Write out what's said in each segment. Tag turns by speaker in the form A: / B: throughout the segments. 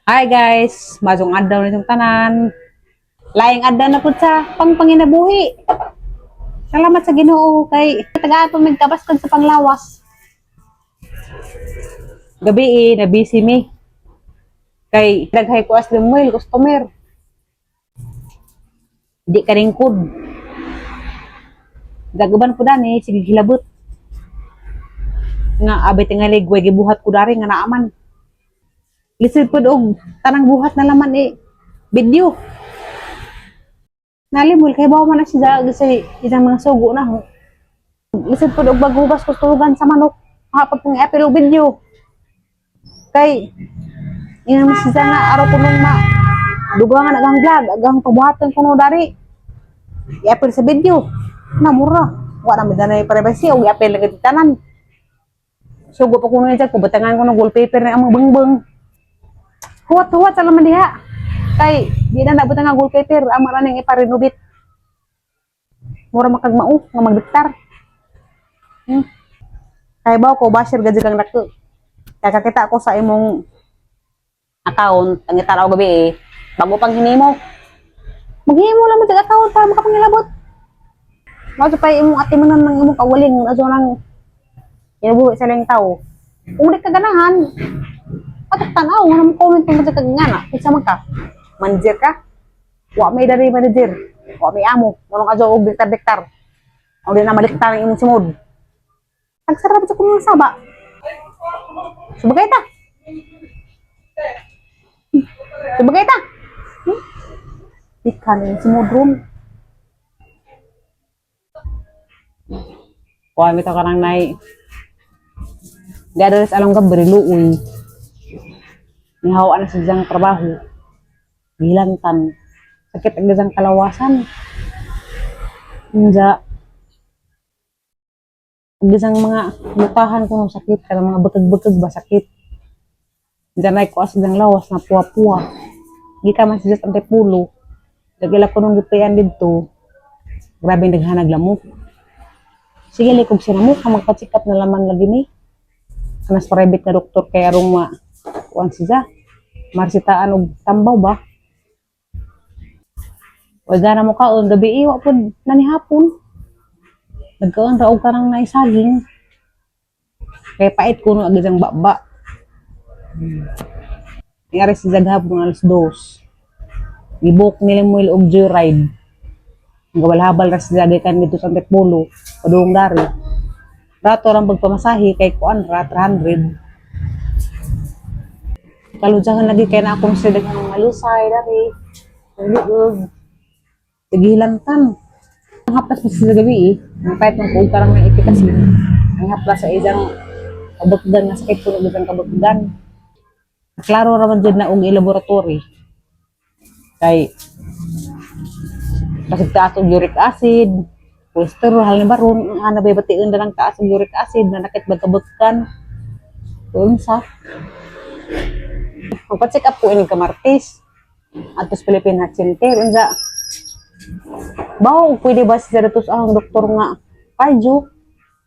A: Hi guys, maayong adlaw ninyong tanan. Laing adlaw na pud sa pangpanginabuhi. Salamat sa Ginoo kay tagaan pa mig kabaskog sa panglawas. Gabi eh, na busy mi. Kay daghay ko as Lemuel, customer. Di ka ringkod. Dagaban ko dani, sige hilabot. Nga abay tingali way gibuhat ko dari nga naaman. Lisod pud og tanang buhat na laman eh video. Nalimul kay bawa man na siya sa isang mga sugo na ho. Lisod pud og baghugas ko tugan sa manok. Hapon pong i-apil og video. Kay ingon man siya nga araw ko nung ma dugangan agang vlog, agang pabuhaton ko no dari. I-apil sa video. Na mura. Wa na mi danay privacy og i-apil lagi tanan. Sugo pa ko niya ko butangan ko ng wallpaper na among bangbang. Huwat-huwat sa laman diha. Kay di na nabutang ang wallpaper, amo ra ning ipa-renovate. Mura makagmao nga magdiktar. Kay baw ko basher gud kang dako. Kay kakita ko sa imong account ang itaraw gabi eh, bago pang hinimo. Maghimo lang mo sa account para makapangilabot. Mao pa imong atimanan ng imong kawaling aso nang kinabuhi sa lang tao. Kung di ka ganahan, patok tanaw, nga mo comment mo sa kagngana. Kinsa man ka? Manager ka? Wa may dari manager. Wa may amo. Manong adyo og diktar-diktar. O di na maliktar ang imong simod. Tagsarap sa kumang saba. Subagay ta. Subagay ta. Ikan yung simod ron. Kuha mi to karang nay. Di adalas along gabi, luoy. Nihawa na sa diyang trabaho. Gilantan. Sakit ang diyang kalawasan. Unja. Ang diyang mga lukahan ko ng sakit. Kanang mga bekeg-bekeg ba sakit. Diyan ay kuha sa diyang lawas na puwa-puwa. Gika man siya sa Antepulo. Dagila ko nung gipayan dito. Grabe ang daghanag lamok. Sige, likog siya mo. Kung magpa-check up na laman lagi ni. Anas private na doktor kay arong ma kuan siya. Marsitaan og tambaw ba? Wala na mo kaon gabi iwa pod nani hapon. Nagkaon ra og karang naisaging. Kay pait kuno ag isang baba. Ngari si Zaghapon alas 2. Gibok nila mo og joyride. Gawal-habal ra si Zagay kan dito sa Antipolo, padung dari. Rato rang pagpamasahe kay kuan ra 300. Kaludyangan lagi kay na akong sa daghang mga lusay dari. Luog. Tigilantan. Ang haplas mo sa gabi eh. Ang pahit ng kuog karang ng ipikasin. Ang haplas sa isang kabukdan nga sakit kuno isang kabukdan. Klaro ra man jud na og laboratory. Kay kasi taas og uric acid, cholesterol, halin ba ron, ang ana bay bation na lang taas og uric acid, na nakit bagkabukkan. Doon sa. Magpa-check up ko ini ka Martes. Atos Philippine Heart Center. Unsa? Bawo, pwede ba siya dito sa ang doktor nga cardio?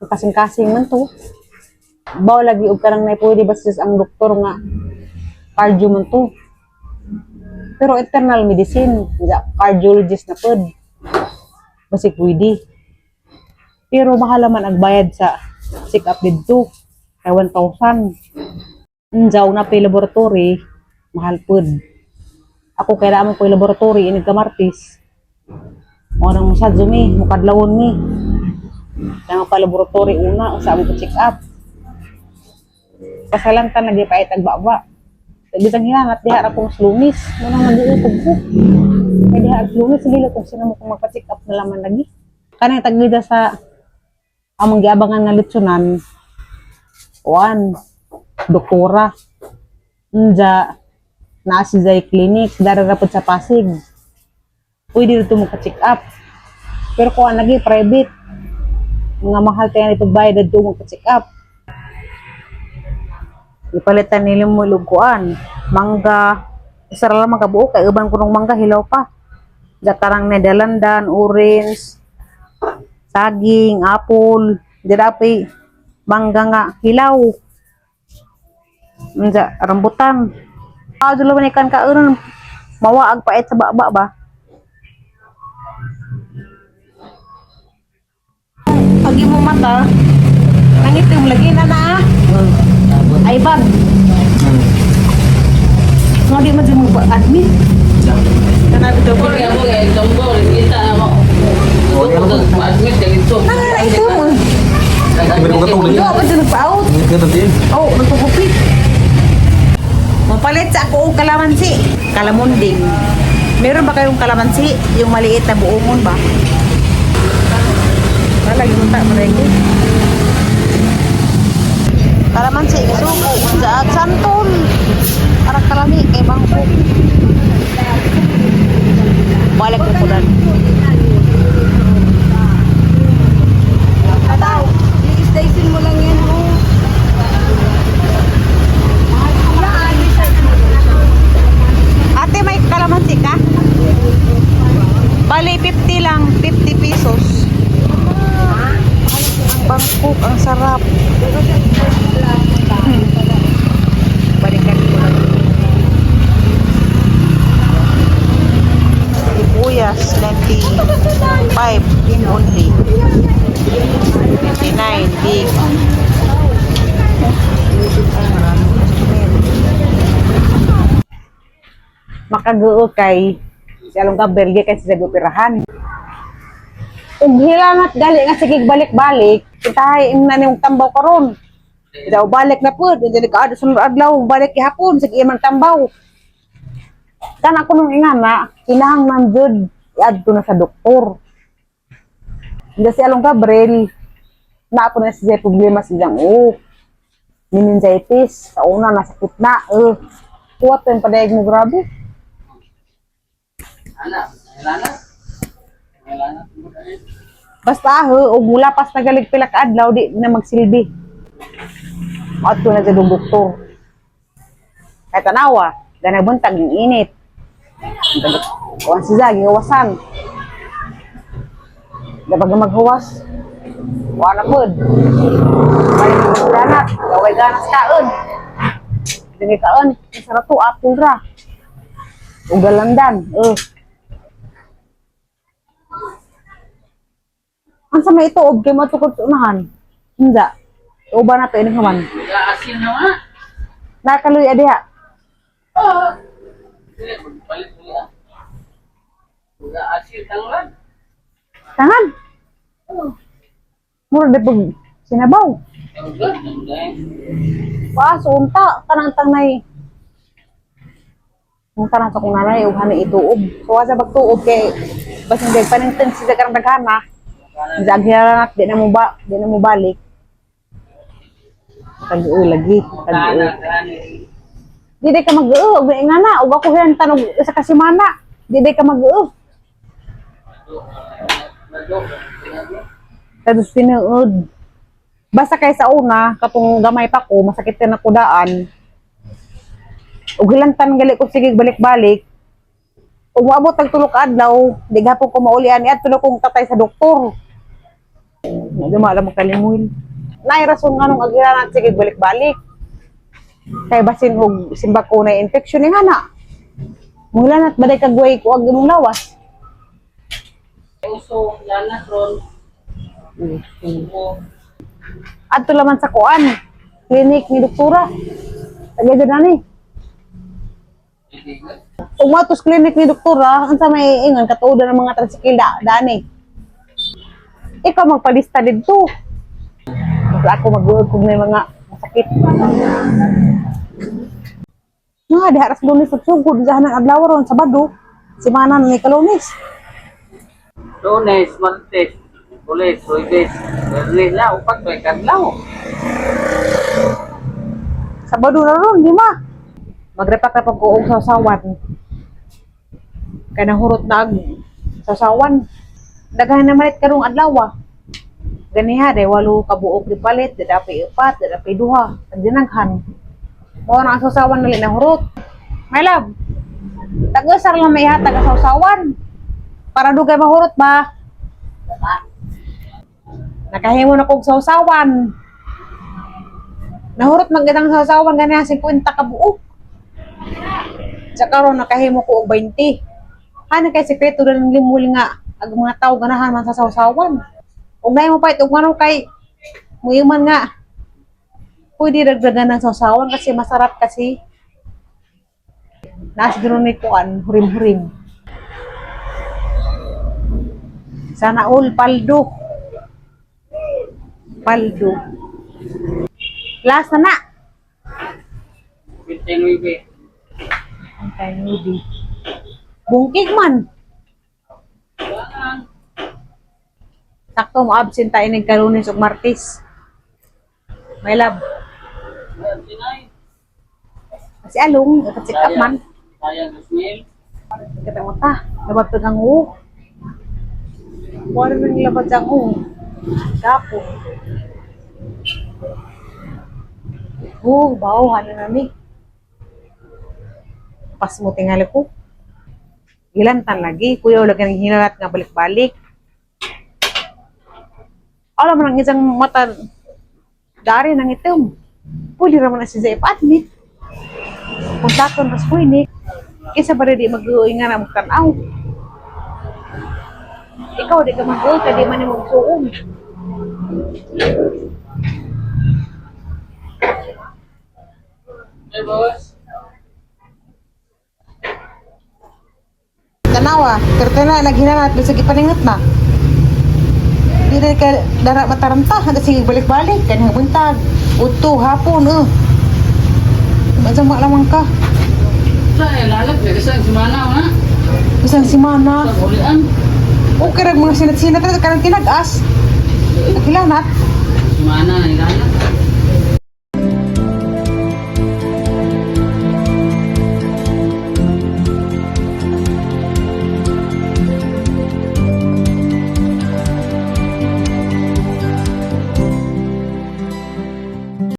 A: Kasing-kasing man to. Bawo lagi og karang na pwede ba siya ang doktor nga cardio man to. Pero internal medicine, unsa, cardiologist na pod. Basig pwede. Pero mahal man ang bayad sa check up didto. Kay 1,000. Unsa na pa laboratory, mahal pod. Ako kaya mo ko laboratory inig ka Martes. Mo nang musadyo mi, mukadlawon mi. Kaya pa laboratory una sa amo ko check up. Pasalantan nagipait ang baba. Bisang hinanat diha ra kong Lunes. Mo nang nag-uutog ko. Kay diha ang Lunes sige lang kung sino mo kung magpa-check up na laman lagi. Kanang tagida sa among giabangan nga litsunan. Kuan, doktora. Unja, naa si Zay Clinic, dara ra pod sa Pasig. Pwede dito mo check up. Pero kuan lagi private. Mga mahal tayo ipagbayad dito mo check up. Ipalitan nila mo lugkuan, mangga, isa ra lang makabuo kay uban kunong mangga hilaw pa. Jakarang Nederlandan, orange, saging, apple, dirapi, mangga nga hilaw. Unsa rambutan. Ah, dulo man ikan kaunon. Mawaag pait sa baba ba? Pag imo mata, nangitim lagi na na. Ay bag. Nga di man mo admit. Nangara ito mo. Ito pa dyan nagpa-out. Oh, nagpupupit. Mapalit sa ako og kalamansi. Kalamunding. Meron ba kayong kalamansi? Yung maliit na buongon ba? Wala, yung ta, maray ko. Kalamansi, kasuko, sa santol. Para kalami, kay bangko. Balik ko po dan.
B: Ataw, i-slicing mo lang yan, oh.
A: Ate, may kalamansi ka? Bali, 50 lang. 50 pesos. Bangkok, ang sarap. Balikan ko lang. Sibuyas, 95 only. 59, big. Maraming customer. Makaguo kay si Along Gabriel kay sa gupirahan. Ug hilanat gali nga sige balik-balik, kitahay na nimong tambaw karon. Daw balik na pud, hindi ka sa adlaw balik gihapon sige imong tambaw. Kan ako nung ingana, kinahanglan jud iadto na sa doktor. Hindi si Along Gabriel, na ako na siya problema sa iyang uok. Meningitis, sa una nasakit na, eh. Kuwat yung padayag mo, grabe. Basta ho, og mula pas nagalig pila ka adlaw di na magsilbi. Maadto na sa doktor. Kay tanawa, ganang buntag yung init. Kuan si Zag, gihuwasan. Dabag na maghuwas. Wala pod. Balik ko ganat, gaway ganas kaon. Dili kaon, sa rato apple ra. Ug galandan, eh. Ang sa may ituob kay matukod sa unahan. Hindi. Uba na to ining haman.
C: Asin na nga.
A: Nakaluy adiha.
C: Oo. Dili, magpalit mo yan. Asin tanglan.
A: Tangan. Mura di pag sinabaw.
C: Tanglan, tanglan.
A: Paso unta kanang tanay. Kung tanang sa kong nanay ug hani ituob. So asa bagtuob kay basin dag paningtan si dagang daghana. Zaghiranat di na mo ba, di na mo balik. Tag-uwi lagi, tag-uwi. Di day ka mag-uo, og nga na, ug ako hiyan tanog sa kasimana. Di day ka mag-uo. Tapos tinuod. Basta kay sa una, katong gamay pa ko, masakit na ako daan. Ug hilantan gali ko sige balik-balik. Ug moabot tag tulo ka adlaw, di gapon ko maulian iadto na kong tatay sa doktor. Naduma alam mo kalimuin. Naay rason nga nung agiran sige balik-balik. Kay basin og simba ko na infection ni ngana. Mula nat baday kagway ko ag imong lawas.
C: Uso, lanas ron. Uso.
A: Adto laman sa kuan. Clinic ni doktora. Tagay dyan ani. Ug matos clinic ni doktora, unsa may ingon katuodan ng mga tricycle da dani. Ikaw magpalista didto. Basta ako mag-uod kung may mga masakit. Nga, diha ras Lunes at sugod, diha ng adlaw ron, Sabado. Simana na ni Kalunes.
C: Lunes, Martes, Lunes, Huwebes, Biyernes na, upat may kadlaw.
A: Sabado na ron, di ba? Magrepak na pagkuog sa sawan. Kaya nahurot na ag sasawan. Daghan na malit karong adlaw ah. Ganiha, day walo kabuok di palit, di dapi upat, di dapi duha. Pagdinaghan. Mao na ang sasawan nali nahurot. My love, tag-usar lang may hatag ang sasawan. Para dugay mahurot ba? Nakahimo na kog sausawan. Nahurot man gitang sausawan ganiha 50 ka buok. Sa karon nakahimo ko og 20. Hana kay sekreto ra ng limul nga ag mga tao ganahan man sa sawsawan. Ug nay mo pait og ano kay muiman nga pwede dagdagan ng sawsawan kasi masarap kasi. Naas gano'n ni kuan, hurim-hurim. Sana all paldo. Paldo. Last na na.
C: 29.
A: Ang tayo. Bungkig man. Sakto mo absent tayo ng Kalunes ug Martes. My love.
C: Sinay.
A: Kasi along, ipa-check up man.
C: Sayang, Ismail.
A: Kita mo ta, labad pag ang uo. Wala nang labad ang uo. Gapo. Oh, bawo, hana na ni. Pas mo tingali ko. Ilan tan lagi, kuya, wala ka nang hinalat nga balik-balik. Alam mo nang isang mata, dari nang itim. Pwede raman na siya ipa-admit. Kontakton ras clinic. Kaysa ba rin di mag-uwi nga na magtanaw. Ikaw di ka mag-uwi, kaya di man yung magsuong.
C: Hey, boss.
A: Tanawa, pero na, naghinanat, bisag ipaningat na. Di na ka dara mataranta, hanggang sige balik-balik, kanang buntag, udto, hapon, eh. Masama lamang ka.
C: Sa, lalag. Kasi semana, na.
A: Isang simana.
C: Sa hulian.
A: Okay rag mga sinat-sinat na kanang tinagas. Nagilanat.
C: Semana, ilalag.